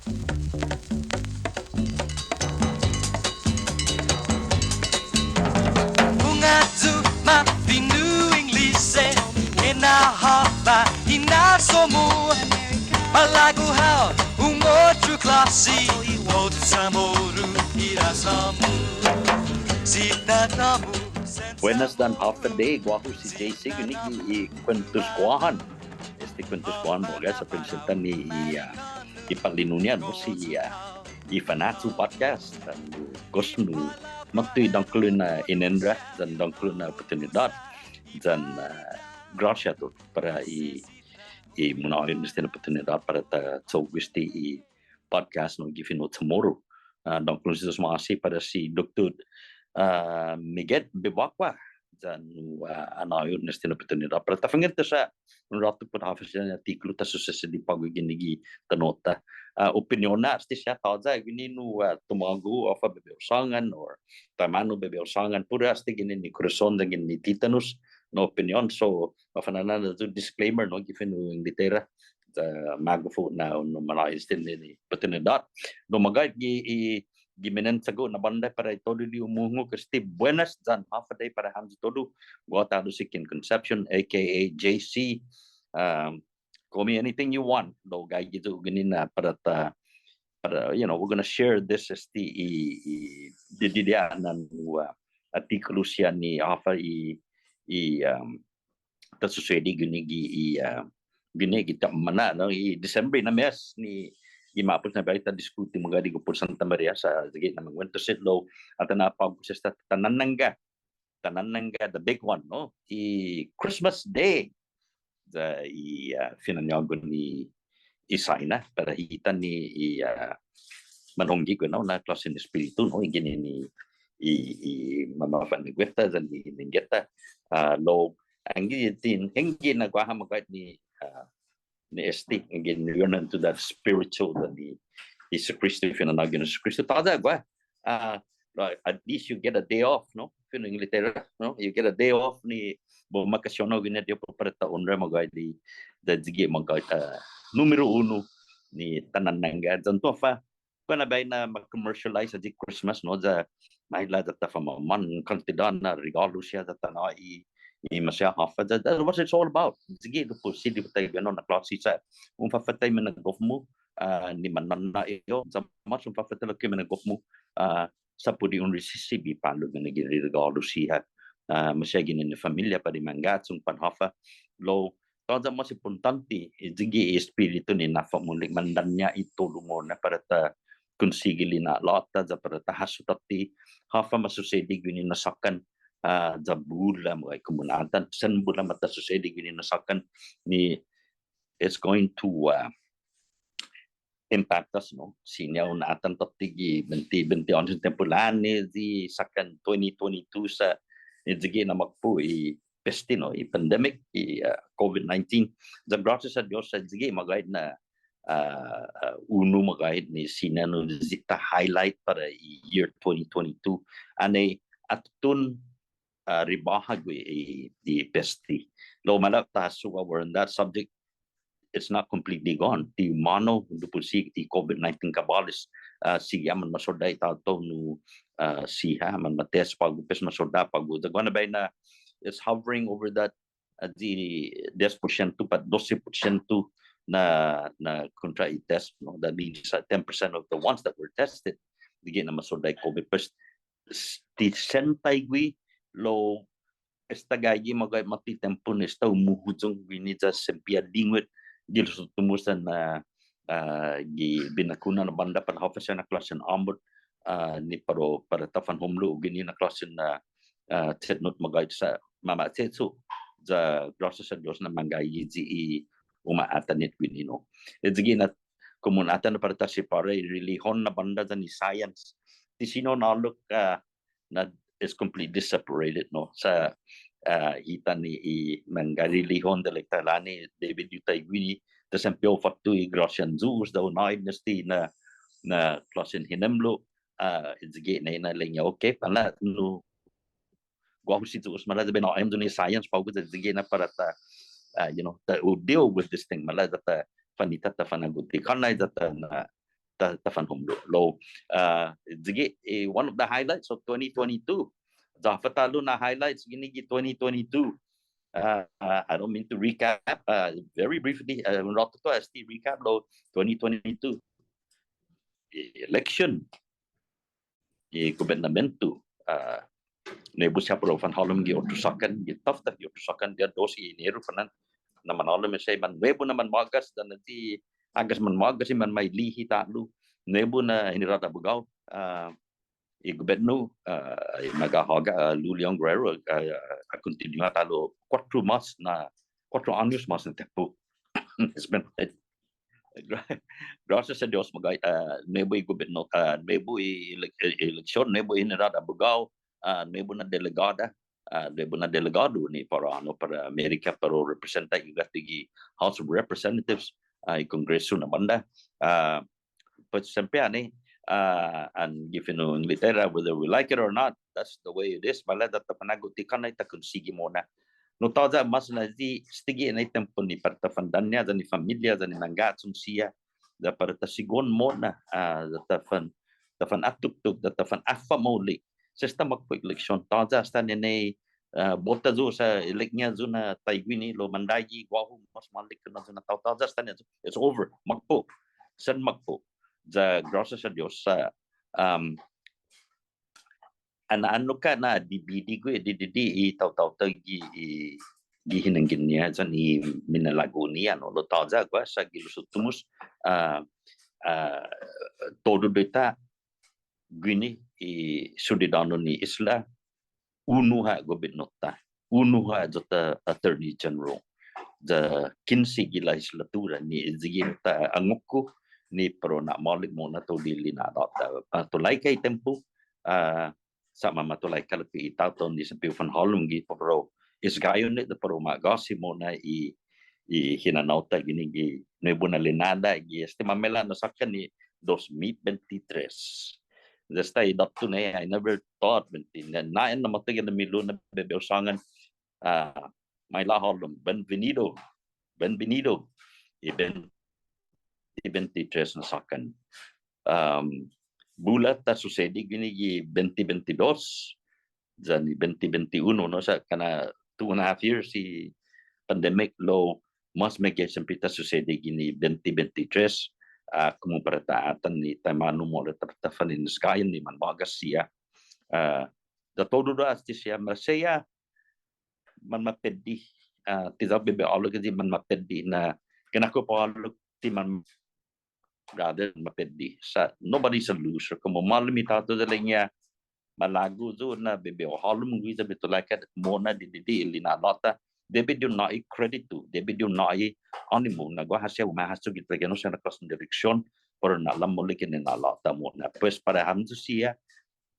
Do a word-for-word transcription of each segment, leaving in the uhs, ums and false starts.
Hu ngai'an ma fino' Inglise, enao håfa hinasso-mu. Malago' hao un otro klåse, otro Chamoru hinasso-mu. Si tatå-mu. Buenas yan håfa adai, guåhu si J C, guini i Kuentos Guåhan. Este Kuentos Guåhan, magåhet sa' presenta ni i, ah, i på'lo-ña, no, si, ah, i Fanachu Podcast, yan gos nu måtto i dångkolo na inendra, yan dångkolo na oportunidåt, yan, ah, gråsia todu para i, i muna'håyan este na oportunidåt para ta cho'gue este i podcast, no, gi fino' Chamoru. Ah, dångkolo si Yu'os ma'åse' para si Doktot, ah, Miget Bevacqua, yan, ah, ha nå'i este na oportunidåt para ta fanguentos un råtu put håfa siha na attikulu ta susesedi på'go guini gi tano'-ta. Ah, opinion-ña este siha tåya' guini nu, ah, tumågo' håfa bai hu sångan, or taimanu bai hu sångan, puru este guini ni kurason yan guini ni titanos na opinion. So, håfa na'an na disclaimer, no, gi fino' Inglatera. Ah, magof yu' na un manå'i este ni oportunidåt. No, magåhet gi i, gi minensago' na bånda para i todu i umungok este buenas yan håfa adai para hamyo todu. Guåhu ta'lo si Ken Concepcion, A K A J C. Um, call me anything you want. Lao gaige yu' guini na para ta, para, you know, we're gonna share this este i, i, di, di, di, na, uh, attikulu siha ni håfa i, i, um, ta susedi guini gi i, ah, guini gi ta-, mana, no, i Disembre na mes ni i ma'pos na biahi ta diskuti magåhet gi Gupot Santa Maria sa' sigi na mangguentos hit lao, atan ha' på'go sa' esta ta na'nangga, ta na'nangga, the big one, no, i Christmas Day. Ya i, ah, finañågu ni i Saina, para hita ni i, ah, manhongge guenao na klåsen espiritu, no, i guini ni i, i mamafa'nå'gue-ta yan i nengge-ta, ah, lao, anggen ti, anggen na guaha magåhet ni, ah, ni este, anggen ni we're not into that spiritual yan i, i Jesukristo, finañågu ni Jesukristo, tåya' guaha, ah, at least you get a day off, no? Fino' Inglatera, no? You get a day off ni bumakasion hao guini, di para ta onra magåhet di, di sigi magåhet, ah, numero uno ni ta na'nangga. Yan todu håfa, kao na biahi na ma-commercialize i Christmas, no? Ya maila' ya ta fanmamåhan kantidåt na regålu siha ya ta nå'i, i maseha håfa ya, that's what it's all about. Sigi, dipotsi, di taiguenao na klåsi sa'. Un fåfatta i minagof-mu, ah, ni manmannå'i hao, ya mås un fåfatta lokkue' i minagof-mu, ah, sa' put i un risisibi på'lo guini gi regålu siha. Ah, maseha guini ni familia para i manggachong, pat håfa. Lao, tåya' mås impottånte, i sigi i espiritu ni na'fa'maolek mandaña' i todu mo'na para ta konsigi lina'la'-ta ya para ta hasso tåtte håfa ma susedi guini na såkkan, ah, ya bula magåhet komu atan, sen bula ma ta susedi guini na såkkan ni it's going to, ah, impact us, no? Siña un atan tåtte gi bente, bente åños na tiempo, lao ni i såkkan twenty twenty-two sa', i sigi na makpo' i peste, no, i pandemic, i, ah, COVID nineteen. Ya gråsias a Dios sa' i sigi magåhet na, ah, ah, unu magåhet ni siña nu i ta highlight para i year twenty twenty-two. Anai atutun, ah, ribåha gui' i, i peste. Lao maila' ta hasso, while we're on that subject, it's not completely gone. Ti humånao, dipotsi i COVID nineteen kabåles, ah, siha manmasodda' i taotao nu, ah, siha manma-test på'go, pues masodda' på'go. Ya guaha na biahi na, it's hovering over that, ah, di dies porsiento pat dosse porsiento na, na kontra i test, no? That means that ten percent of the ones that were tested, di gaige na masodda' i COVID. Pues, s-, ti sen taigue lao esta gaige magåhet måtto i tiempo ni esta umuhuyong guini ya siempre ha dingu hit gi los uttimo sa' na, ah, gi binakuna na bånda pat håfa siha na klåsen åmot, ah, ni para, para ta fanhomlo' guini na klåsen na, ah, chetnot magåhet sa' mamache'cho'. Ya gråsias a Dios na manggaige i uma'atan hit guini, no. I sigi na komu atan para ta separa i relihon na bånda yan i science. Ti siña un ålok, ah, na is completely separated, no? Sa', ah, hita ni i manggarelihon, ilek-ta, lao ni debi di hu taigue guini, ta siempre hu fåtto i gråsian Yu'os, ya hu nå'i este na, na klåsen hinemblo', ah, i sigi na, na ilek-ña, okay, para nu guåhu si Yu'os, maila' ya bai nå'i hamyo ni science på'go ya i sigi na para ta, ah, you know, ta, hu deal with this thing, maila' ya ta fanita ta fanagu'ot i kånnai ya ta na ta, ta fanhomlo'. Lao, uh, sigi, eh, one of the highlights of twenty twenty-two. Sa' håfa ta'lo na highlights guini gi twenty twenty-two. Uh, uh, I don't mean to recap, uh, very briefly, uh, un råtu esta, esti recap lao twenty twenty-two. Election. I gobetnamento, uh, nuebu siha para u fanhålom gi otro såkkan, gi tåfta gi otro såkkan, diha dos i Eneru, fana'an na manhålom siha i man nuebu na manma'gas, yan i, hågas manma'gas i manmailihi ta'lo, nuebu na General Abogao, uh, i gobetnu, uh, i maga'håga, uh, Lou Leon Guerrero, uh, uh, a kontinua ta'lo kuåttro mås na, kuåttro åños mås na tiempo. It's been, gra-, gracias a Dios, magåhet, uh, nuebu i gobetnu, uh, nuebu i elek-, e-, eleksion, nuebu i General Abogao, uh, nuebu na delegåda, uh, nuebu na delegådo ni para, no, para Amerika, para representa i guatu gi House of Representatives, uh, i Kongresu na bånda. Uh, Pues siempre annai, uh, an gi fino' Inglatera, whether we like it or not, that's the way it is. Maila' ya ta fa'nå'gue ti kånnai ta konsigi mo'na. No tåya' mås na i sigi na i tiempo ni para ta fandaña', yan i familia, yan i mangga'chong siha, ya para ta sigi mo'na, uh, ya ta fan, ta fanatoktok, ya ta fanafa'maolek. Sa' esta makpo' eleksion, tåya' esta ni, ni, uh, bota yu' sa' elek-ña yu' na taiguini lao mandaigi guåhu mås maolek na yu' na taotao, tåya' esta ni yu'. It's over. Makpo'. Sen makpo'. Ya gracias a Dios sa', um, an, annai ha' na dibidi gue' dididi' i taotao-ta gi, i, gi hinenggen-ña yan i minalago'-ña, no, lao tåya' guaha sa' gi los uttimus, uh, uh, todu i ta' guini i siudadånu ni isla, unu ha' gobetnåta, unu ha' ya-ta Attorney General, ya kinse gi lehislatura ni sigi ta angokko ni para u na'maolek mo'na todu i lina'la'-ta. Ah, tulaika i tiempo, ah, sa' mamatulaika lokkue' i taotao ni siempre u fanhålom gi para u isgayon ni para u ma'gåsi mo'na i, i hinanao-ta guini gi nuebu na lina'la' gi este mamaila' na såkkan ni dos mit bente tres. Desde i dåtto ni, I never thought bente, na, na, na måtto gi na milu na bai hu sångan, ah, maila' hålom, bienvenido, bienvenido. I bente bente tres na såkkan. Um, bula ta susedi guini gi bente bente dos, yan i bente bente uno, no, sa' kana' two and a half years i pandemic lao mås meggai siempre ta susedi guini bente bente tres, ah, komu para ta atan ni taimanu mo'na ta, ta fanen isgayon ni manma'gas siha. Ah, ya todu esti siha, maseha manmapeddi, ah, ti ya-hu bai bai ålok i manmapeddi na, kana' kao para ålok ti man, rather mapeddi. Sa' nobody's a loser. Komu maolek i taotao ya ilek-ña, malago' yu' na bai bai hu hålom guiya bai tulaika mo'na dididi' i lina'la'-ta. Debi di hu nå'i kreditu, debi di hu nå'i ånimu na guaha siha umahasso gi taiguini siha na klåsen direksion para u na'lamaolek i lina'la'-ta mo'na. Pues para hamyo siha,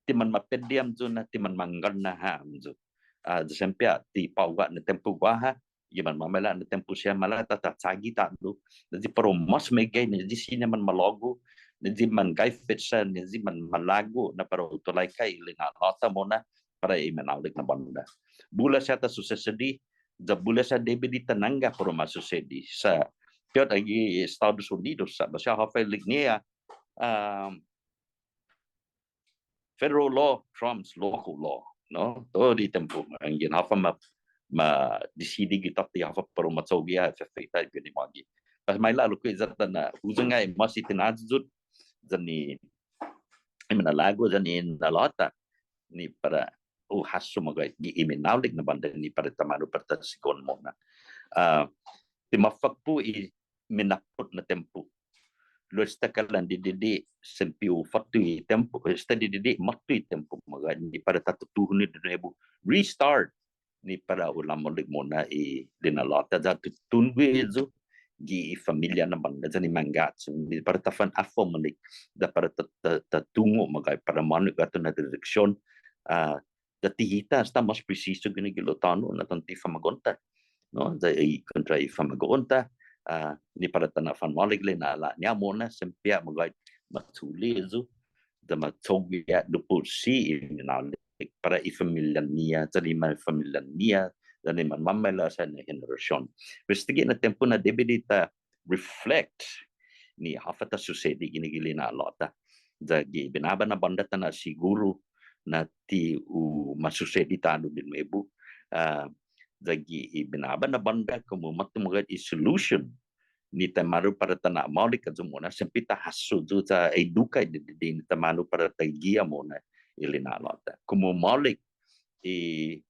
ti manmapeddi hamyo na, ti manmanggana hamyo. Ah, ya siempre, ah, ti på'go na tiempo guaha, ya manmamaila' na tiempo siha maila' ta, ta chagi ta'lo. Na i para u mås meggai, na i siña manmalågu, na i manggaige fecha, na i manmalago', na para u tulaika i lina'la'-ta mo'na, para i minaolek na bånda. Bula siha ta susesedi, ya bula siha debi di ta nangga para u ma susedi. Sa', pi'ot gi Estados Unidos, sa', maseha håfa ilek-ñiha, um, federal law trumps local law, no? Todu i tiempo, anggen håfa ma, ma disidi gi tåtte håfa para u ma cho'gue i fefeita i guini magi. Pues maila' lokkue' ya ta na'huyong ha' mås i tinayuyot, yan i, i minalago', yan i na'låta, ni para u hasso magåhet gi i minaolek na bånda ni para taimanu para ta sigi mo'na. Ah, ti mafakpo' i minappot na tiempo. Lao esta kalan dididi' siempre u fåtto i tiempo, esta dididi' måtto i tiempo magåhet ni para ta tutuhon ni di nuebu, restart ni para u lamaolek mo'na i lina'la'-ta ya tutuhon gue' yu' gi i familia na bånda yan i mangga'chong ni para ta fanafa'maolek ya para ta, ta, ta tungo' magåhet para månu guatu na direksion, ah, ya ti hita esta mås presisu guini gi lao tåno' na tånto i famagu'on-ta, no, ya i kontra i famagu'on-ta, ah, ni para ta na'fanmaolek i lina'la'-ña mo'na, siempre magåhet ma chule' yu', ya ma cho'gue ha' dipotsi i minaolek para i familian-ñiha, yan i manfamilian-ñiha, yan i manmamaila' siha na henerasion. Pues estague' na tiempo na debi di ta reflect ni håfa ta susedi guini gi lina'la'-ta. Ya gi binaba na bånda ta na'siguru na ti u ma susedi tåno' binuebu. Ah, ya gi i binaba na bånda komu måtto magåhet i solution ni taimanu para ta na'maolek ayu mo'na, siempre ta hasso ayu ya eduka i didide' ni taimanu para ta guia mo'na i lina'la'-ta. Komu maolek i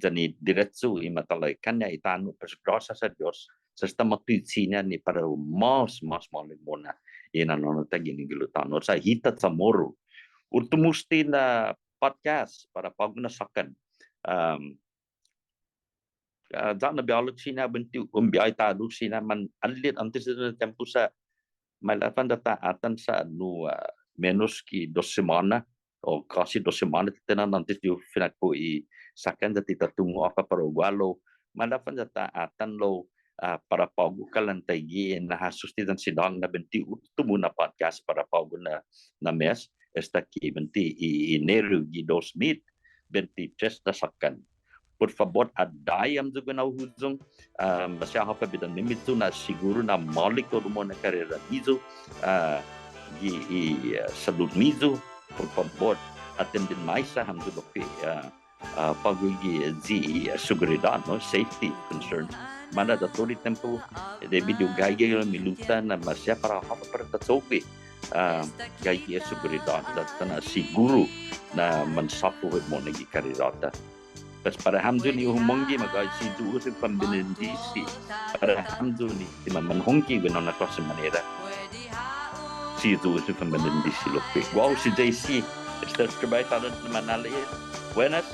yan i diretsu i matåla' i kanna' i tano', pues gråsias a Dios, sa' esta måtto i siña ni para u mås, mås maolek mo'na i nanå-ta guini gi hilo' tåno'. Sa' hita Chamoru. Uttimo este na podcast para på'go na såkkan. Um, ah, ya na biahi siña buente un biahi tådu siña man åntes na tiempo sa' maila' fan ya ta atan sa' nu, ah, menos ki dos semåna, o kåsi dos semåna, ti tiningo' åntes di u finakpo' i såkkan ya ti ta tungo' håfa para u gualo', maila' fan ya ta atan lao, ah, para på'go kalan taiguihi na hasso este yan siña na buente uttimo na podcast para på'go na, na mes, esta ki buente i, i Eneru gi dos mit bente tres na såkkan. Por fabot, adahi hamyo guenao huyong, ah, maseha håfa bidan-miyu na siguru na maolek todu mo'na karera-miyu, ah, gi i, ah, salud-miyu, por fabot, atenden maisa hamyo lokkue', ah, ah, på'go gi, gi, ah, seguridåt, no? Safety concern. Maila' ya todu i tiempo, debi di u gaige gi hilo' Minnesota na maseha para håfa para ta cho'gue, ah, gaige gi seguridåt, ya ta na'siguru na mansåfu hit mo'na gi karera-ta. Pues para hamyo ni hu mongge, magåhet si Yu'os i fanbenendisi para hamyo ni ti manmanhongge guenao na klåsen manera. Si Yu'os i fanbenendisi lokkue'. Guåhu si J C, esta trabahu ta'lo na manali'e'. Buenas,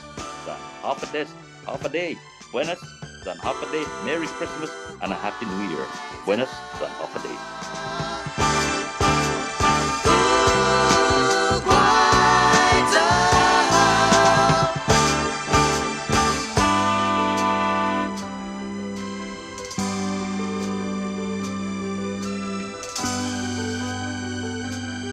yan håfa adai, håfa adai. Buenas, yan håfa adai. Merry Christmas and a Happy New Year. Buenas, yan håfa adai.